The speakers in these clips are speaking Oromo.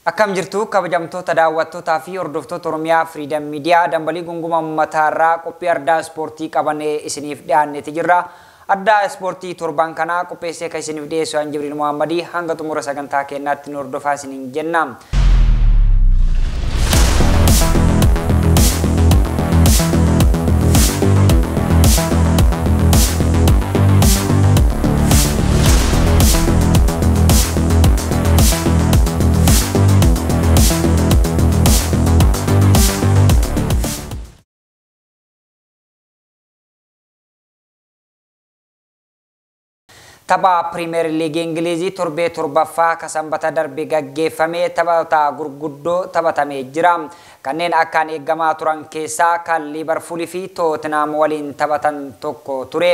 Akkam jirtu kabajamtoota daawwattootaa fi hordoftoota Oromiyaa Freedom Media dambalii gunguma ummataarraa qophii ardaa ispoortii qabannee isiniif dhiyaanneeti jirra. Ardaa ispoortii torban kanaa qopheessee kan isiniif dhiyeessu an Jibriil Muhammadii hanga xumura sagantaa keenyaatti nu hordofaa isiniin jenna. Tapha Pirimeer Liigii Ingilizii torbee torbaffaa ka sanbata darbe gaggeeffame taphoota gurguddoo taphatamee jira. Kanneen akkaan eegamaa turan keessaa kan Liibarpuulii fi Tootenaam waliin taphatan tokko ture.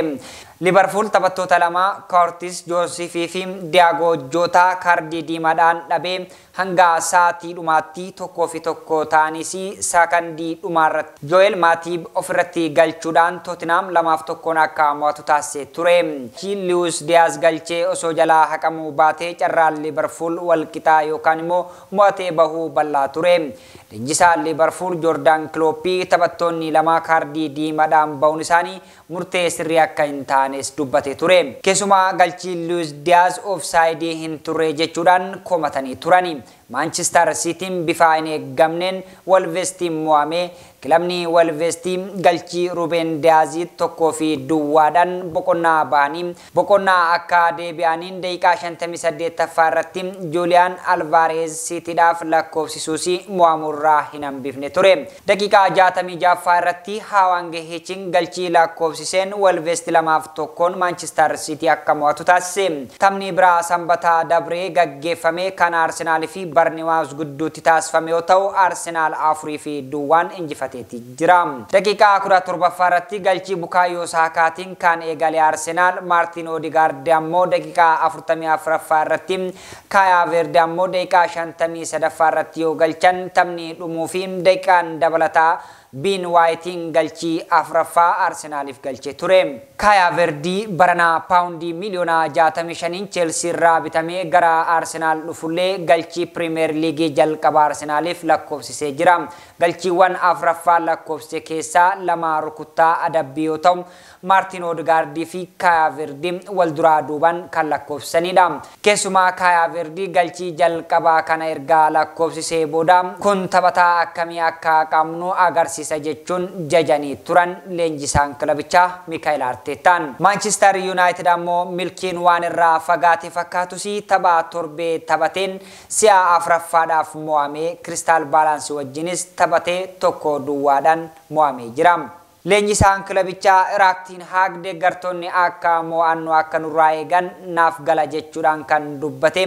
Liibarpuul taphattoota lama Koortis Joosifii fi Diyaagoo Jootaa kaardii diimaadhaan dhabee hanga sa'aatii dhumaatti 1-1 ta'anis sakandii dhumaarratti Joel Maatiib ofirratti galchuudhaan Tootenaam 2-1 akka mo'atu taasisee ture. Luis Diyaaz galchee osoo jalaa haqamuu baatee carraan Liibarpuul walqixaa yookaan immoo mo'atee bahuu bal'aa ture. Leenjisaan Liibarpuul Joordaan Kilooppii taphattoonni lama kaardii diimaadhaan bahuun isaanii murtee sirrii akka hin taanes dubbate ture. Keessumaa galchii Luis Diyaaz oofsaayidii hin turre jechuudhaan komatanii turani. Maanchister Siitiin bifa hin eeggamneen Wolvestiin mo'ame. Kilabni Wolvestii galchii Ruben Diyaazii 1-0 boqonnaa bahanii boqonnaa akka deebi'aniin daqiiqaa 58ffaa irratti Juuliyaan Alvaareez Siitiidhaaf lakkoofsisuus mo'amurraa hin hambifne ture. Daqiiqaa 66ffaa irratti Haawaange Hichin galchii lakkoofsiseen Wolvest 2-1 Maanchister Siitii akka mo'atu taasise. Taphni biraa sanbataa dabree gaggeeffame kan Arsenaal fi Barnimaas gidduutti taasifame yoo ta'u Arsenaal 4-0 injifateeti jira. Daqiiqaa 17ffaa irratti galchii Bukaayoo Saakaatiin kan eegale Arsenaal Maartiin Odegaard ammoo daqiiqaa 44ffaa irratti Kaayaa Verde ammoo daqiiqaa 53ffaa irratti yoo galchan taphni dhumuu fi daqiiqaan dabalataa Biin Waayitiin galchii 4ffaa Arsenaaliif galchee ture. Kaayaa Verdii baranaa paawundii miliyoona 65 Cheelsii irraa bitamee gara Arsenaal dhufullee galchii Pirimeer Liigii jalqaba Arsenaaliif lakkoofsisee jira. Galchiiwwan 4ffaa lakkoofsise keessaa 2 rukuttaa adabbii yoo ta'u Maartiin Odegaardii fi Kaayaa Verdii wal duraa duuban kan lakkoofsisanidha. Keessumaa Kaayaa Verdii galchii jalqabaa kana ergaa lakkoofsisee booda kun taphataa akkamii akka qabnu agarsiisa jechuun jajanii turan leenjisaan kilabichaa Mikael Arteetaan. Maanchister Yuunaayitid ammoo milkiin waan irraa fagaate fakkaatus tapha torbee taphateen si'a 4ffaadhaaf mo'amee Kiristaal Baalaansii wajjinis taphatee 1-0 mo'amee jira. Leenjisaan kilabichaa Iraaktiin Haag deeggartoonni akka mo'annu akka nurraa eegan naaf gala jechuudhaan kan dubbate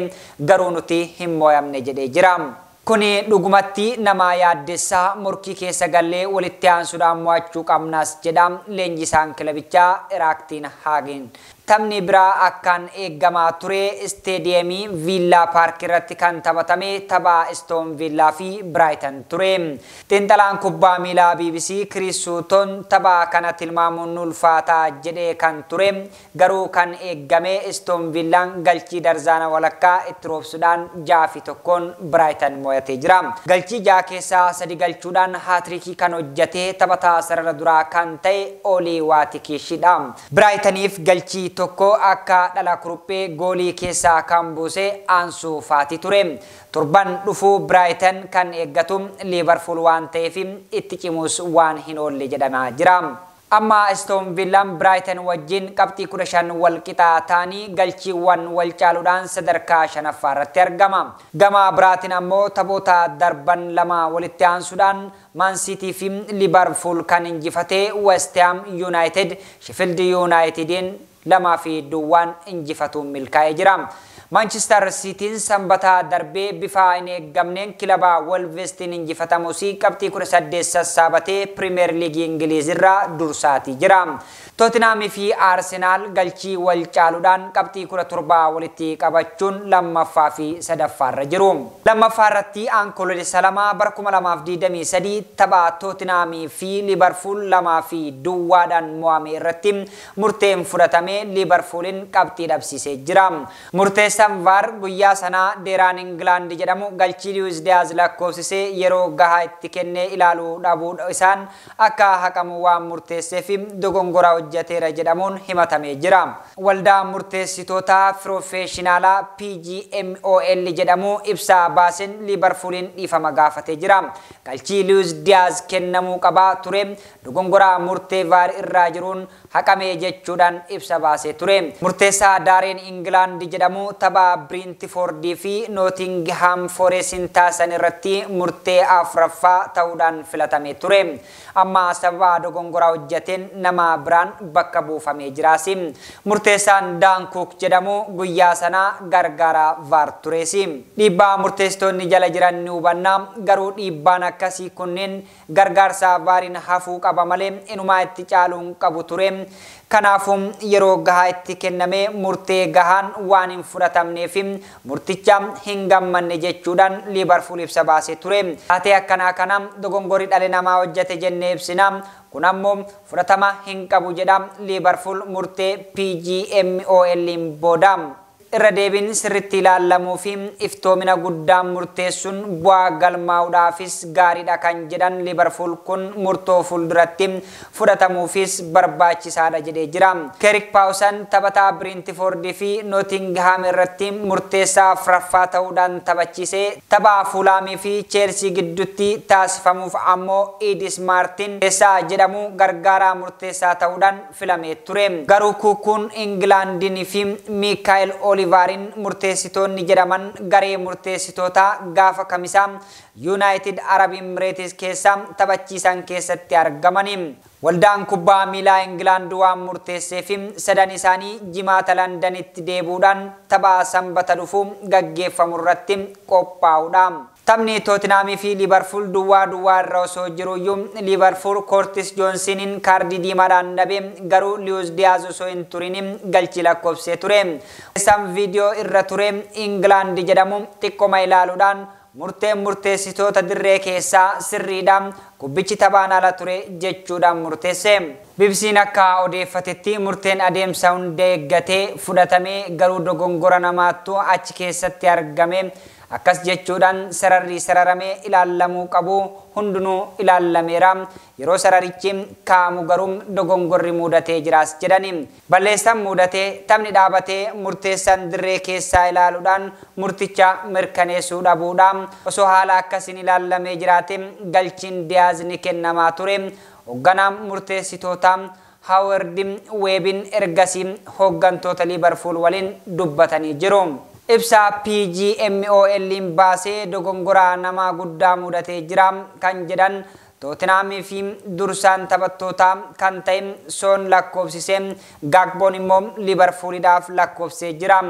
garuu nuti hin mo'amne jedhee jira. Kuni dhugumatti nama yaaddessaa morkii keessa gallee walitti aansuudhaan mo'achuu qabnas jedha leenjisaan kilabichaa Iraaktiin Haagiin. Taphni biraa akkaan eegamaa ture isteediyeemii Viillaa Paark irratti kan taphatame tapha Istoon Viillaa fi Biraaytan ture. Xiinxalaan kubbaa miilaa BBC Kiriis Suuton tapha kana tilmaamuun ulfaataa jedhee kan ture garuu kan eegame Istoon Viillaan galchii darzaana walakkaa itti roobsuudhaan 6-1 Biraaytan mo'atee jira. Galchii 6 keessaa 3 galchuudhaan haatirikii kan hojjate taphataa sarara duraa kan ta'e Olii Waatikiishidha. Biraaytaniif galchii 1 akka dhala kuruphee goolii keessaa kan buuse Ansuu Faati ture. Torban dhufuu Biraaytan kan eeggatu Liibarpuul waan ta'eef itti cimus waan hin oolle jedhamaa jira. Amma Aston Villaan Biraaytan wajjin qabxii 15 wal qixaa ta'anii galchiiwwan wal caaluudhaan sadarkaa 5ffaa irratti argama. Gama biraatiin ammoo taphoota darban 2 walitti aansuudhaan Man City fi Liverpool kan injifate West Ham United Sheffield Unitediin 2-0 injifatuun milkaa'ee jira. Manchester Cityin sanbata darbee bifa hin eeggamneen kilaba Wolvestiin injifatamus qabxii 18 sassaabatee Pirimeer Liigii Ingiliiz irraa dursaatii jira. Tootenaam fi Arsenaal galchii wal caaluudhaan qabxii 17 walitti qabachuun 2ffaa fi 3ffaa irra jiru. 2ffaa irratti Onkoloolessa 2 bara 2023 tapha Tootenaam fi Liverpool 2-0 mo'ame irratti murteen fudhatame Liverpoolin qabxii dhabsiisee jira. Murtee Murteessaan VAR guyyaa sanaa Deeraan Ingilaand jedhamu galchii Luis Diaz lakkoofsisee yeroo gahaa itti kennee ilaaluu dhabuu isaan akka haqamu waan murteesseef dogongora hojjeteera jedhamuun himatamee jira. Waldaa murteessitoota piroofeeshinaalaa PGMOL jedhamu ibsa baaseen Liibarpuuliin dhiifama gaafatee jira. Galchii Luis Diaz kennamuu qabaa ture dogongora murtee VAR irraa jiruun haqame jechuudhaan ibsa baasee ture. Murteessaa Daareen Ingilaand jedhamu tapha Biriintifoordii fi Nootingihaam Foorestiin taasisan irratti murtee afuraffaa ta'uudhaan filatamee ture. Amma sababa dogongoraa hojjeteen nama biraan bakka buufamee jiraas. Murteessaan Daankuuk jedhamu guyyaa sana gargaaraa VAR turees. Dhiibbaa murteessitoonni jala jiran ni hubanna, garuu dhiibbaan akkasii kunneen gargaarsa VARiin hafuu qaba malee inumaa itti caaluun qabu ture. Kanaafuu yeroo gahaa itti kenname murtee gahaan waan hin fudhatamneef murticha hin gammanne jechuudhaan Liibarpuul ibsa baasee ture. Taatee akkanaa kana dogongorri dhalli namaa hojjete jennee ibsina. Kun ammoo fudhatama hin qabu jedha Liibarpuul murtee PGMOL booda. Irra deebiin sirriitti ilaalamuu fi iftoomina guddaan murteessuun bu'aa galmaa'uudhaafis gaariidha kan jedhan Liibarpuul kun murtoo fuulduratti fudhatamuufis barbaachisaadha jedhee jira. Kerik Paawusan taphataa Biriintifoordii fi Nootingihaam irratti murteessaa afuraffaa ta'uudhaan taphachiisee tapha Fuulaamii fi Cheelsii gidduutti taasifamuuf ammoo Idis Maartin murteessaa jedhamu gargaaraa murteessaa ta'uudhaan filamee ture. Garuu Kukuun Ingilaandiin fi Miikaa'el Olivaarin murteessitoonni jedhaman garee murteessitoota gaafa kamisaa Yuunaayitid Arab Imireetis keessa taphachiisan keessatti argamani. Waldaan kubbaa miilaa Ingilaand waan murteesseef sadan isaanii jimaata Londanitti deebi'uudhaan tapha sanbata dhufu gaggeeffamu irratti qophaa'uudha. Taphni Tootinhaamii fi Liibarpuul duwwaa duwwaa irra osoo jiruyyuu Liibarpuul Koortis Joonsiniin kaardii diimaadhaan dhabe, garuu Luis Diaz osoo hin turin galchii lakkoofsee ture. Isaan viidiyoo irra ture Ingilaand jedhamu xiqqoma ilaaluudhaan murteen murteessitoota dirree keessaa sirriidha, kubbichi taphaan ala ture jechuudhaan murteesse. BBC'n akka odeeffatetti murteen adeemsa hunda eeggatee fudhatamee garuu dogongora namaattu achi keessatti argame. Akkas jechuudhaan sararri sararamee ilaalamuu qabu hundinuu ilaalameera. Yeroo sararichi kaa'amu garuu dogongorri mudatee jiraas jedhani. Balleessaan mudatee taphni dhaabatee murteessaan dirree keessaa ilaaluudhaan murticha mirkaneessuu dhabuudha. Osoo haala akkasiin ilaalamee jiraate galchiin Diyaaz ni kennamaa ture. Hoogganaan murteessitootaa Haaward Weebin ergasii hooggantoota Liibarpuul waliin dubbatanii jiru. Ibsa PGMOL baasee dogongoraa nama guddaa mudatee jira kan jedhan Tootinhaamii fi dursaan taphattootaa kan ta'e Soon lakkoofsisee Gaakboon immoo Liibarpuuliidhaaf lakkoofsee jira.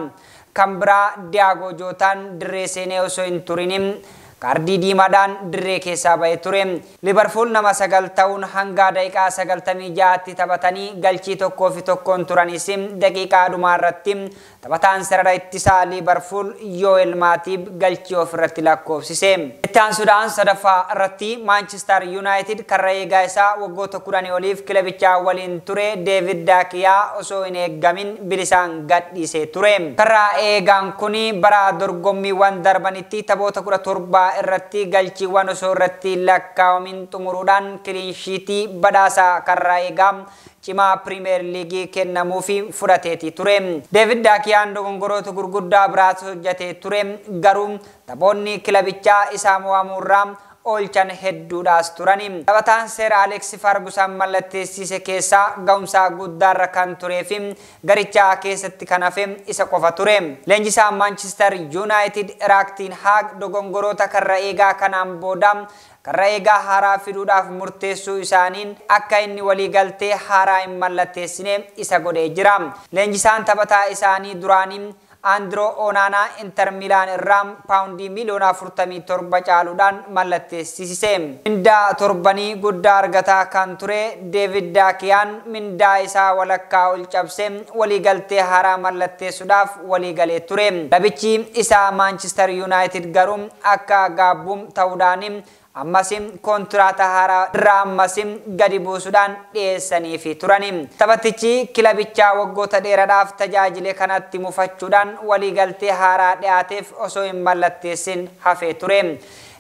Kan biraa Diyaagoo Jootaan dirree seenee osoo hin turin kaardii diimaadhaan dirree keessaa ba'ee ture. Liibarpuul nama 9 ta'uun hanga daqiiqaa 96tti taphatanii galchii 1-1 turanis daqiiqaa dhumaa irratti taphataan sarara ittisaa Liibarpuul Yoo'el Maatiib galchii ofirratti lakkoofsise. Itti aansuudhaan sadaffaa irratti Maanchister Yuunaayitid karra eegaa isaa waggoota 10 oliif kilabichaa waliin ture Deevid Daakiyaa osoo hin eeggamin bilisaan gadhiisee ture. Karra eegaan kun bara dorgommiiwwan darbanitti taphoota 17 irratti galchiiwwan osoo irratti lakkaa'amin xumuruudhaan kiliinshiitii badhaasa karra eegaa cimaa pirimeer liigii kennamuufi fudhateeti ture. Deevid Daakiyaan dogongoroota gurguddaa biraas hojjetee ture, garuu taphoonni kilabichaa isaa mo'amuurraa oolchan hedduudhaas turani. Taphataan seera Aleeks Fargusan mallatteessise keessaa ga'umsa guddaarra kan turee fi garichaa keessatti kan hafe isa qofa ture. Leenjisaan Maanchister Yuunaayitid Eriik Ten Haag dogongoroota karra eegaa kanaan booda karra eegaa haaraa fiduudhaaf murteessuu isaaniin akka inni waliigaltee haaraa hin mallatteessine isa godhee jira. Leenjisaan taphataa isaanii duraanii Androo Onaanaa Inter Milaan irraa paawundii miliyoona 47 caaluudhaan mallatteessise. Mindaa torbanii guddaa argataa kan ture Deevid Daakiyaan mindaa isaa walakkaa ol cabsee waliigaltee haaraa mallatteessuudhaaf waliigalee ture. Labichi isaa Maanchister Yuunaayitid garuu akka gaabbuun ta'uudhaan Ammas kontiraata haaraa irraa ammas gadi buusuudhaan dhiyeessaniifi turani. Taphatichi kilabichaa waggoota dheeraadhaaf tajaajile kanatti mufachuudhaan waliigaltee haaraa dhiyaateef osoo hin mallatteessin hafee ture.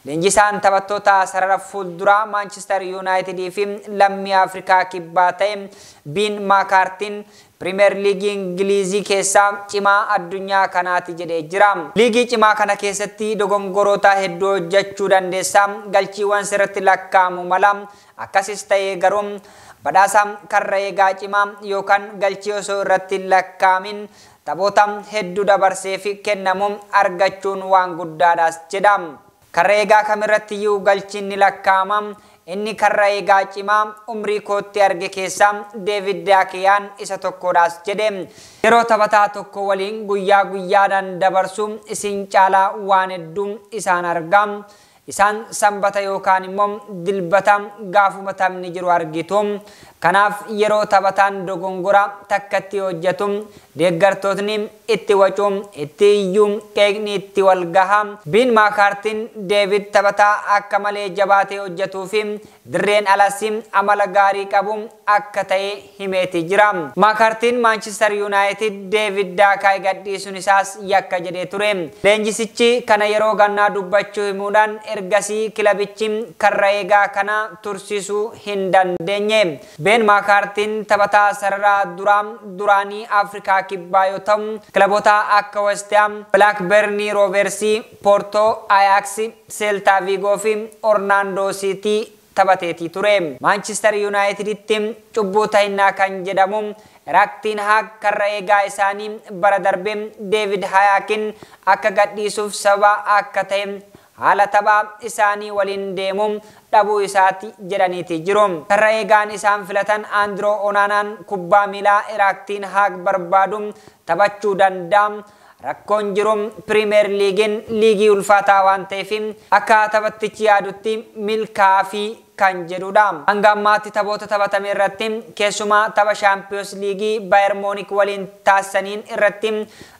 Leenjisaan taphattoota sarara fuulduraa Maanchister Yuunaayitidii fi lammii Afrikaa kibbaa ta'e Biin Maakaartiin Pirimeer Liigii Ingilizii keessaa cimaa addunyaa kanaati jedhee jira. Liigii cimaa kana keessatti dogongoroota hedduu hojjechuu dandeessa. Galchiiwwan sirriitti lakkaa'amu mala. Akkasis ta'ee garuu badhaasa karra eegaa cimaa yookaan galchii osoo irratti lakkaa'amin taphoota hedduu dabarseef kennamu argachuun waan guddaadhaas jedha. Karra eegaa kamirratti iyyuu galchiin ni lakkaa'ama. Inni karra eegaa cimaa umrii kootti arge keessaa Deevid Daakiyaan isa tokkodhaas jedhe. Yeroo taphataa tokko waliin guyyaa guyyaadhaan dabarsu isin caalaa waan hedduu isaan arga. Isaan sanbata yookaan immoo dilbata gaafuma taphni jiru argitu. Kanaaf yeroo taphataan dogongora takkatti hojjetu deeggartootni itti wacu, itti iyyuu, qeeqni itti wal gaha. Biin Maakaartiin Deevid taphataa akka malee jabaatee hojjetuu fi dirreen alas amala gaarii qabu akka ta'e himeeti jira. Maakaartiin Maanchister Yuunaayitid Deevid Daakaay gadhiisuun isaas yakka jedhee ture. Leenjisichi kana yeroo gannaa dubbachuu himuudhaan ergasii kilabichi karra eegaa kana tursiisuu hin dandeenye. Been Maakaartiin taphataa sararaa duraanii Afrikaa kibbaa yoo ta'u kilaboota akka West Ham, Blackburn Rovers, Porto, Ajax, Celta Vigo fi Orlando City taphateetii ture. Manchester Uniteditti cubbuu ta'innaa kan jedhamu Raaktiin Haag karra eegaa isaanii bara darbe Deevid Hayaakin akka gadhiisuuf sababa akka ta'e haala taphaa isaanii waliin deemuun dhabuu isaati jedhaniiti jiru. Karra eegaan isaan filatan Androo Onaanaan kubbaa miilaa Iraaktiin Haag barbaadu taphachuu danda'a. Rakkoon jiru Pirimeer Liigiin liigii ulfaataa waan ta'eef akka taphattichi yaadutti milkaa'aa fi kan jedhudha. Hanga ammaatti taphoota taphatame irratti keessumaa tapha Shaampiyoons Liigii Baayer Moonik waliin taasisaniin irratti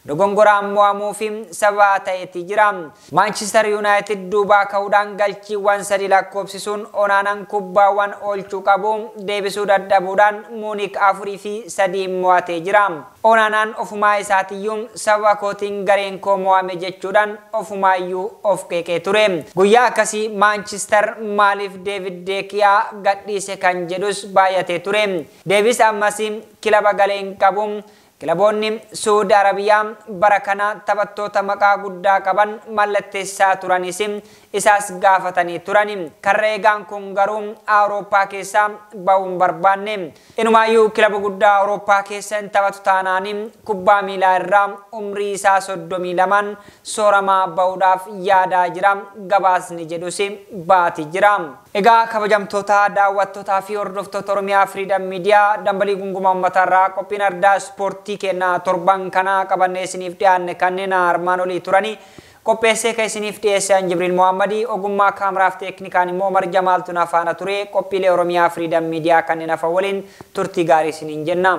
dogongoraan mo'amuu fi sababa ta'eeti jira. Maanchister Yuunaayitid duubaa ka'uudhaan galchiiwwan 3 lakkoofsisuun Onaanaan kubbaawwan oolchuu qabu deebisuu dadhabuudhaan Muunik 4-3 mo'atee jira. Onaanaan ofumaa isaatiyyuu sababa kootiin gareen koo mo'ame jechuudhaan ofumaayyuu of qeeqee ture. Guyyaa akkasii Maanchister maaliif Deevid Deekiyaa gadhiise kan jedhus baay'atee ture. Deebis ammas kilaba galee hin qabu. Kilaboonni Suudi Arabiyaa bara kana taphattoota maqaa guddaa qaban mallatteessaa turanis isaas gaafatanii turan. Karra eegaan kun garuu Awurooppaa keessaa ba'uu hin barbaanne. Inumaayyuu kilaba guddaa Awurooppaa keessa hin taphatu taanaan kubbaa miilaa irraa umrii isaa 32 sooramaa ba'uudhaaf yaadaa jira. Gabaasni jedhus baati jira. Egaa kabajamtoota daawwattootaa fi hordoftoota Oromiyaa Freedom Media dambalii gungumaa uummataa qophiin ardaa ispoortii kennaa torban kanaa qabannee isiniif dhiyaanne kanneen armaan olii turanii qopheessee kan isiniif dhiyeessan Jibriil Mohammadii ogummaa kaameraaf teeknikaan immoo Umar Jamaaltu na faana ture. Qophiilee Oromiyaa Freedom Media kanneen hafa waliin turtii gaarii isiniin jenna.